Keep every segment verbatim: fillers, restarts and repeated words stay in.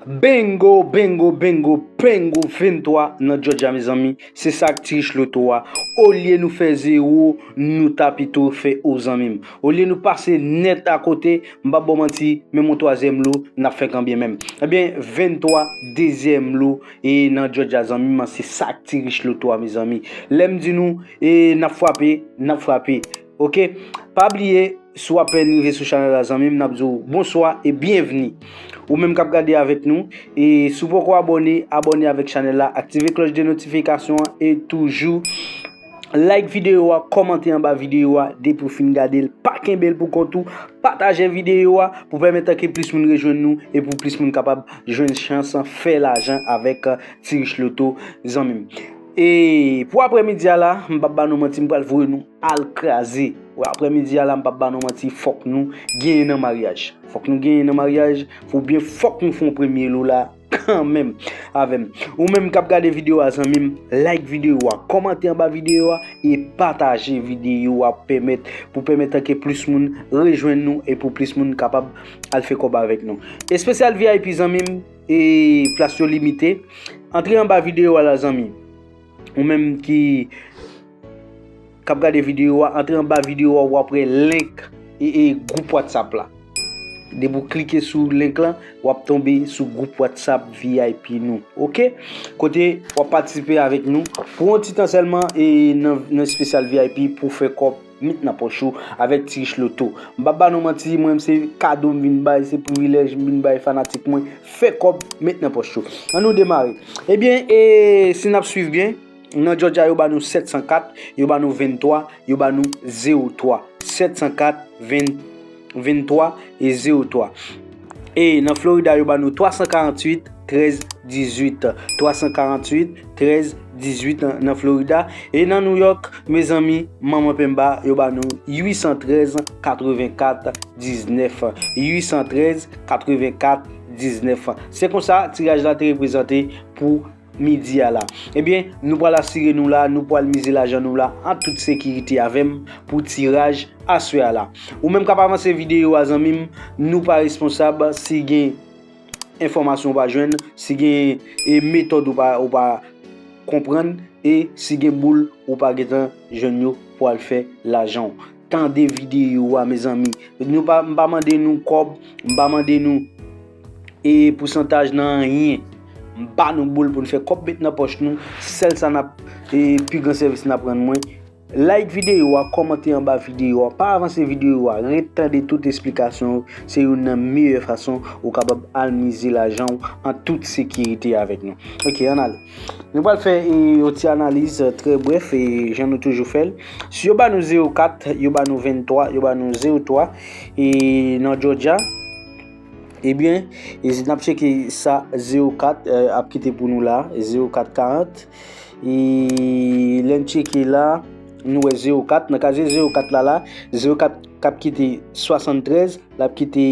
Bingo, bingo, bingo, bingo, venntwa nan Georgia, mezanmi. Se sa k ti rich loto a. Olye nou fè zewo, nou ta pito fè o, zanmi m. Olye nou pase nèt akote, m p ap ba w manti, menm yon twazyèm lo, n ap fè kanbyen menm. Ebyen, venntwa, dezyèm lo, e nan Georgia, zanmi m, se sa k ti rich loto a, mezanmi. Lè m di nou, e n ap frape, n ap frape. Oke? Pa bliye, si w apèn rive sou chanèl la, zanmi m, n ap di w bonswa e byenvni. Ou menm k ap gade avèk nou, e si w poko abòne, abòne avèk chanèl la, aktive klòch de notifikasyon an e toujou like videyo a, kòmante anba videyo a, depi w fin gade l, pa kenbe l pou kont ou, pataje videyo a pou pèmèt ke plis moun rejwenn nou e pou plis moun kapab jwenn chans fè lajan avèk, eh, Ti Rich Loto, zanmi m. E pou aprèmidi a la, m p ap ba nou manti, m pral voye nou al kraze. Wè, aprèmidi a la, m p ap ba nou manti, fòk nou genyen nan maryaj. Fòk nou genyen nan maryaj, oubyen fòk nou fè yon premye lo la kanmenm avè m. Ou menm k ap gade videyo a, zanmi m, like videyo a, kòmante anba videyo a e pataje videyo a pèmèt, pou pèmèt ke plis moun rejwenn nou e pou plis moun kapab al fè kòb avèk nou. Espesyal V I P, zanmi m, e plas yo limite. Antre anba videyo a la, zanmi. Ou menm ki k ap gade videyo a, antre anba videyo a, w ap wè link e, e gwoup WhatsApp la. Depi w klike sou link lan, w ap tonbe sou gwoup WhatsApp V I P nou. Oke? Kote w ap patisipe avèk nou pou yon ti tan sèlman e nan, nan espesyal V I P pou fè kòb met nan pòch ou avèk Ti Rich Loto. M p ap ba nou manti, mwen menm se kado m vin bay, se privilèj m vin bay fanatik mwen. Fè kòb met nan pòch ou. Ann nou demare. Ebyen, e si n ap swiv byen, nan Georgia, yo ba nou sèt san kat, yo ba nou venntwa, yo ba nou zewo twa. Sèt san kat, ven, venntwa e zewo twa. E nan Florida, yo ba nou twa san karanntuit, trèz dizuit. Twa san karanntuit, trèz dizuit nan, nan Florida. E nan New York, mezanmi, manman penba, yo ba nou uit san trèz, katrevenkat, diznèf. Uit san trèz, katrevenkat, diznèf. Se konsa, tiraj la te reprezante pou midi a la. Ebyen, nou pral asire nou la, nou pral mize lajan nou la an tout sekirite avè m pou tiraj aswè a la. Ou menm k ap avanse videyo a, zanmi m, nou pa responsab si gen enfòmasyon ou pa jwenn, si gen, e, metòd ou pa, ou pa konprann, e si gen boul ou pa gentan jwenn yo pou al fè lajan w. Tande videyo a, mezanmi. Nou pa, m pa mande nou kòb, m pa mande nou e pousantaj nan anyen. M ba nou boul pou n fè kòb met nan pòch nou. Sèl sa n ap, e pi gran sèvis n ap rann mwen. Like videyo a, kòmante anba videyo a, pa avanse videyo a, ret tande tout esplikasyon yo. Se youn nan meyè fason ou kapab al mize lajan w an tout sekirite avèk nou. Oke, ann ale. Nou pral fè, e, yon ti analiz, e, trè brèf, e, jan nou toujou fè l. Si yo ba nou zewo kat, yo ba nou venntwa, yo ba nou zewo twa, e, nan Georgia, ebyen, e, n ap tcheke sa zewo kat, e, ap kite pou nou la, zewo kat karant. E, lè n tcheke la, nou wè zewo kat, nan kaze zewo kat la la, zewo kat k ap kite swasanntrèz, l ap kite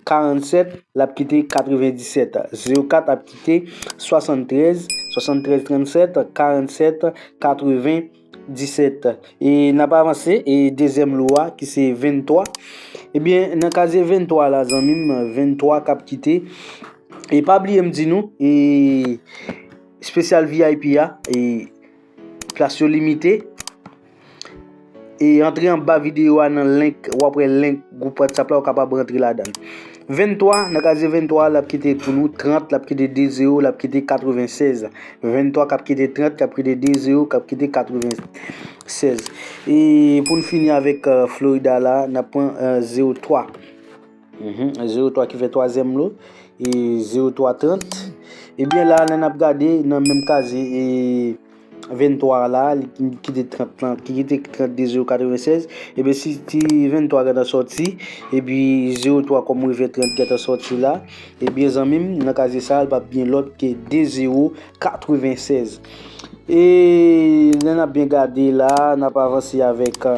karannsèt, l ap kite katrevendisèt. Zewo kat ap kite swasanntrèz, swasanntrèz trannsèt, karannsèt, katrevendisèt. E n ap avanse, e dezyèm lo a, ki se venntwa. Ebyen, nan kaze venntwa la, zanmi m, venntwa k ap kite. E pa bliye m di nou, e espesyal V I P a, e plas yo limite. E antre anba videyo a nan link, w ap wè link gwoup WhatsApp la, ou kapab rantre ladan l. Venntwa, nan kaze venntwa, l ap kite pou nou trant, l ap kite de zewo, l ap kite katrevensèz. Venntwa k ap kite trant, k ap kite de zewo, k ap kite katrevensèz. E pou n fini avèk, euh, Florida la, n ap pran, euh, zewo twa. Mhm, zewo twa ki fè twazyèm lo, e zewo twa trant. Ebyen la, lè n ap gade nan menm kaze, e venntwa la, li ki te trant lan, ki te trant de zewo katrevensèz, ebyen si ti venntwa gentan sòti, epi zewo twa kòm revè trant gentan sòti la, ebyen zanmi m, nan kaze sa, l p ap gen lòt ke de zewo katrevensèz. E lè n ap byen gade la, n ap avanse avèk,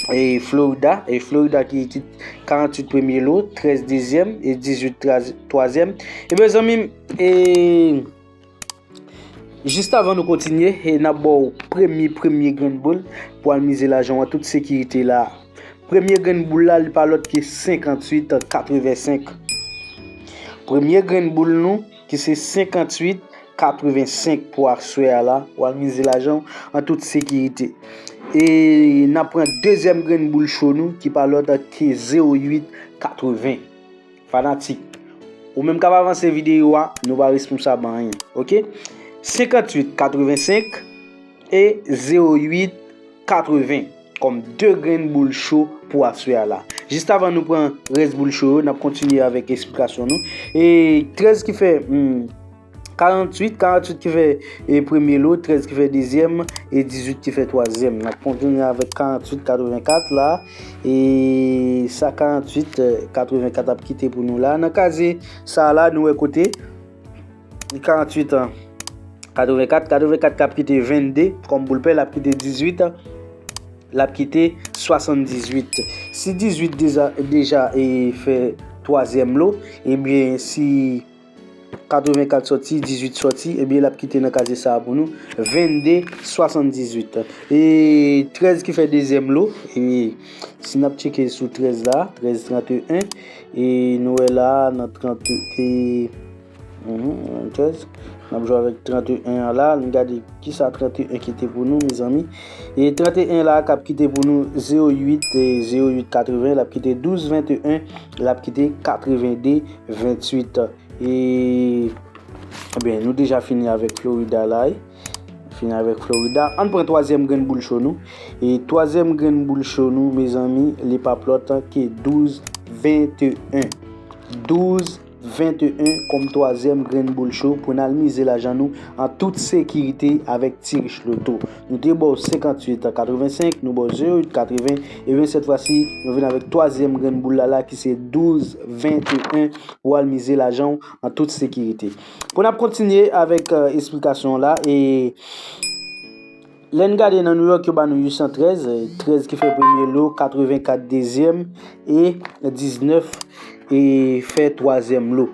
e Florida. E Florida ki, ki karanntuit premye lo, trèz dezyèm e dizuit twazyèm. Ebyen zanmi m, e jis avan nou kontinye, e n ap ba w premye, premye grenn boul pou al mize lajan w an tout sekirite la. Premye grenn boul la, li pa lòt ke senkantuit katrevensenk. Premye grenn boul nou, ki se senkanntuit katrevensenk pou aswè a la, w al mize lajan w an tout sekirite. E n ap pran dezyèm grenn boul cho nou, ki pa lòt ke zewo uit katreven. Fanatik, ou menm k ap avanse videyo a, nou pa responsab anyen, oke? Senkanntuit katrevensenk e zewo uit katreven kòm de grenn boul cho pou aswè a la. Jis avan nou pran rès boul cho yo, n ap kontinye avèk eksplikasyon nou. E trèz ki fè, hmm, karanntuit, karanntuit ki fè, e, premye lo, trèz ki fè dezyèm, e dizuit ki fè twazyèm. N ap kontinye avèk karanntuit katrevenkat la. E sa karanntuit katrevenkat ap kite pou nou la. Nan kazye sa la, nou wè kote karanntuit katrevenkat, katrevenkat k ap kite vennde kòm boul pè, l ap kite dizuit, l ap kite swasanndizuit. Si dizuit deja, deja e fè twazyèm lo, ebyen, si katrevenkat sòti, dizuit sòti, ebyen, l ap kite nan kazye sa a pou nou, vennde swasanndizuit. E trèz ki fè dezyèm lo, e si n ap tcheke sou trèz la, trèz tranteyen, e nou wè la, nan trant, e, mhm, trèz, n ap jwe avèk tranteyen an la, n gade kisa tranteyen kite pou nou, mezanmi. E tranteyen la k ap kite pou nou zewo uit, e zewo uit katreven, l ap kite douz venteyen, l ap kite katrevende venntuit. E, ebyen, nou deja fini avèk Florida la, wi. Fini avèk Florida. Ann pran twazyèm grenn boul cho nou. E twazyèm grenn boul cho nou, mezanmi, li pa p lòt ke douz venteyen. Douz venteyen kòm twazyèm grenn boul cho pou n al mize lajan nou an tout sekirite avèk Tirich Loto. Nou te ba w senkanntuit katrevensenk, nou ba w zewo uit katreven, ebyen, sèt fwa si, nou vin avèk twazyèm grenn boul la, la ki se douz venteyen pou al mize lajan w an tout sekirite. Pou n ap kontinye avèk, e, eksplikasyon la, e lè n gade nan New York, yo ba nou uit san trèz, e trèz ki fè premye lo, katrevenkat dezyèm, e diznèf e fè twazyèm lo.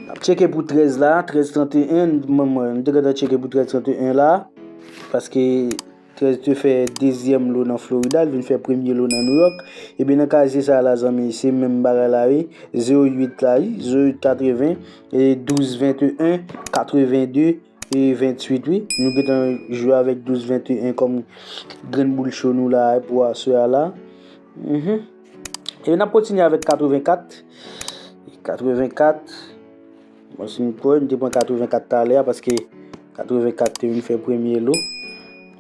N ap tcheke pou trèz la, trèz tranteyen, mwen, mwen, m te gentan tcheke pou trèz tranteyen la, paske trèz te fè dezyèm lo nan Florida, l vin fè premye lo nan New York. Ebyen, nan kazye sa a la, zanmi, se menm bagay la, wi. Zewo uit la, wi. Zewo uit katreven, e douz venteyen, katrevende, e venntuit, wi. Nou gentan jwe avèk douz venteyen kòm grenn boul cho nou la, e pou aswè a la. Mhm. E n ap kontinye avèk katrevenkat. Katrevenkat. Bon, si m kwè, m te pran katrevenkat talè a, paske katrevenkat te vin fè premye lo.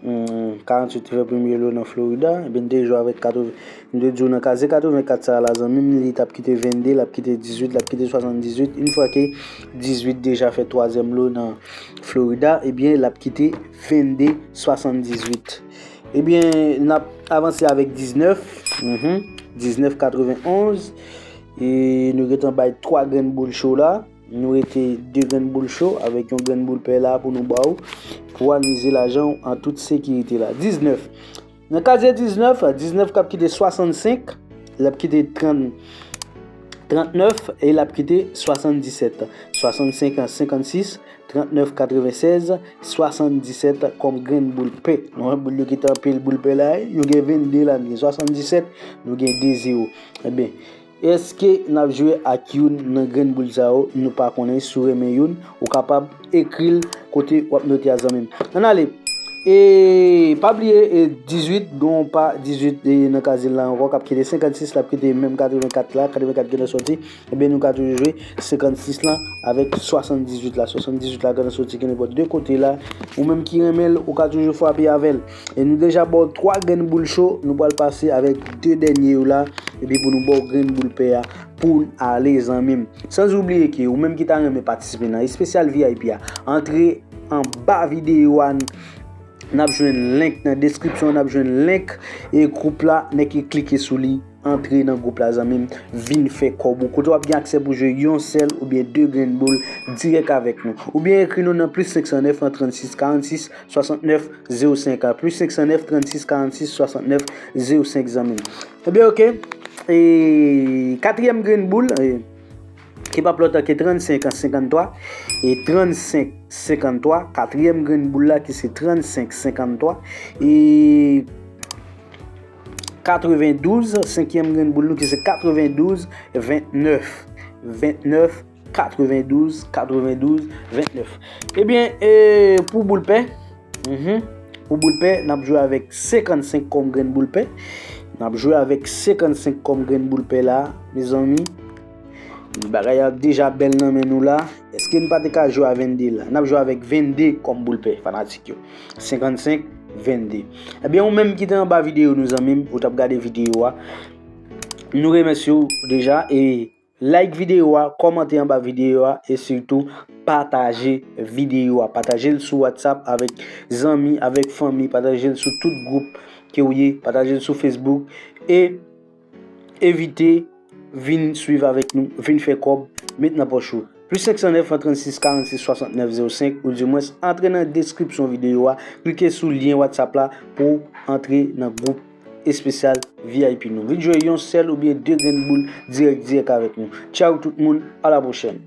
Hmm, karanntuit te fè premye lo nan Florida. Ebyen, m te jwe avèk katreven, m te di w nan kazye katrevenkat sa a la, zanmi m, li t ap kite vennde, l ap kite dizuit, l ap kite swasanndizuit. Yon fwa ke dizuit deja fè twazyèm lo nan Florida, ebyen, l ap kite vennde swasanndizuit. Ebyen, n ap avanse avèk diznèf. Mhm. Diznèf katrevenonz. E nou gentan bay twa grenn boul cho la. Nou rete de grenn boul cho avèk yon grenn boul pè la pou nou ba w, pou w al mize lajan w an tout sekirite la. Diznèf. Nan kazye diznèf, diznèf k ap kite swasannsenk, l ap kite trant, trantnèf e l ap kite swasanndisèt. Swasannsenk an senkannsis, trantnèf katrevensèz, swasanndisèt kòm grenn boul pè. Nou wè boul yo ki te anpil boul pè la, yo gen vennde la, nou gen swasanndisèt, nou gen de zewo. Ebyen, èske n ap jwe ak youn nan grenn boul sa yo? Nou pa konnen. Si w renmen youn, ou kapab ekri l kote w ap note a, zanmi m. Ann ale. E pa bliye, e dizuit, gen yon pa dizuit, e nan kazye l la ankò, k ap kite senkannsis, l ap kite menm katrevenkat la, katrevenkat gentan sòti. Ebyen, nou ka toujou jwe senkannsis lan avèk swasanndizuit la. Swasanndizuit la gentan sòti ki nenpòt de kote la. Ou menm ki renmen l, ou ka toujou frape avè l. E nou deja ba w twa grenn boul cho, nou pral pase avèk de dènye yo la, epi pou nou ba w grenn boul pè a, pou n ale, zanmi m. San oubliye ke ou menm ki ta renmen patisipe nan espesyal V I P a, antre anba videyo a, n ap jwenn link nan deskripsyon, n ap jwenn link e gwoup la, nèk e klike sou li, antre nan gwoup la, zanmi m, vin fè kòb ou. Kote w ap gen aksè pou jwe yon sèl oubyen de grenn boul dirèk avèk nou. Oubyen ekri nou nan plis senk san nèf an trannsis karannsis swasantnèf zewo senk an, plis senk san nèf trannsis karannsis swasantnèf zewo senk, zanmi m. Ebyen, oke. E katriyèm grenn boul, e, ki p ap lòt ke trannsenk an senkanntwa, e trannsenk senkanntwa, katriyèm grenn boul la ki se trannsenk senkanntwa, e katrevendouz, senkyèm grenn boul nou ki se katrevendouz vennèf. vennèf, katrevendouz, katrevendouz, vennèf. Ebyen, e, pou boul pè, mhm, pou boul pè, n ap jwe avèk senkannsenk kòm grenn boul pè. N ap jwe avèk senkannsenk kòm grenn boul pè la, mezanmi. Bagay la deja bèl nan men nou la. Èske n pa te ka jwe a vennde la? N ap jwe avèk vennde kòm boul pè, fanatik yo. Senkannsenk, vennde. Ebyen, ou menm ki te anba videyo nou, zanmi m, ou t ap gade videyo a, nou remèsye w deja e like videyo a, kòmante anba videyo a e sitou pataje videyo a. Pataje l sou WhatsApp avèk zanmi, avèk fanmi, pataje l sou tout gwoup ke w ye, pataje l sou Facebook e evite vin swiv avèk nou, vin fè kòb, met nan pòch ou. Plis senk san nèf, san trannsis, karannsis, swasantnèf, zewo senk, ou dimwens antre nan deskripsyon videyo a, klike sou lyen WhatsApp la pou w antre nan gwoup espesyal V I P nou. Vin jwe yon sèl oubyen de grenn boul dirèk dirèk avèk nou. Tchaw tout moun, a la pwochèn.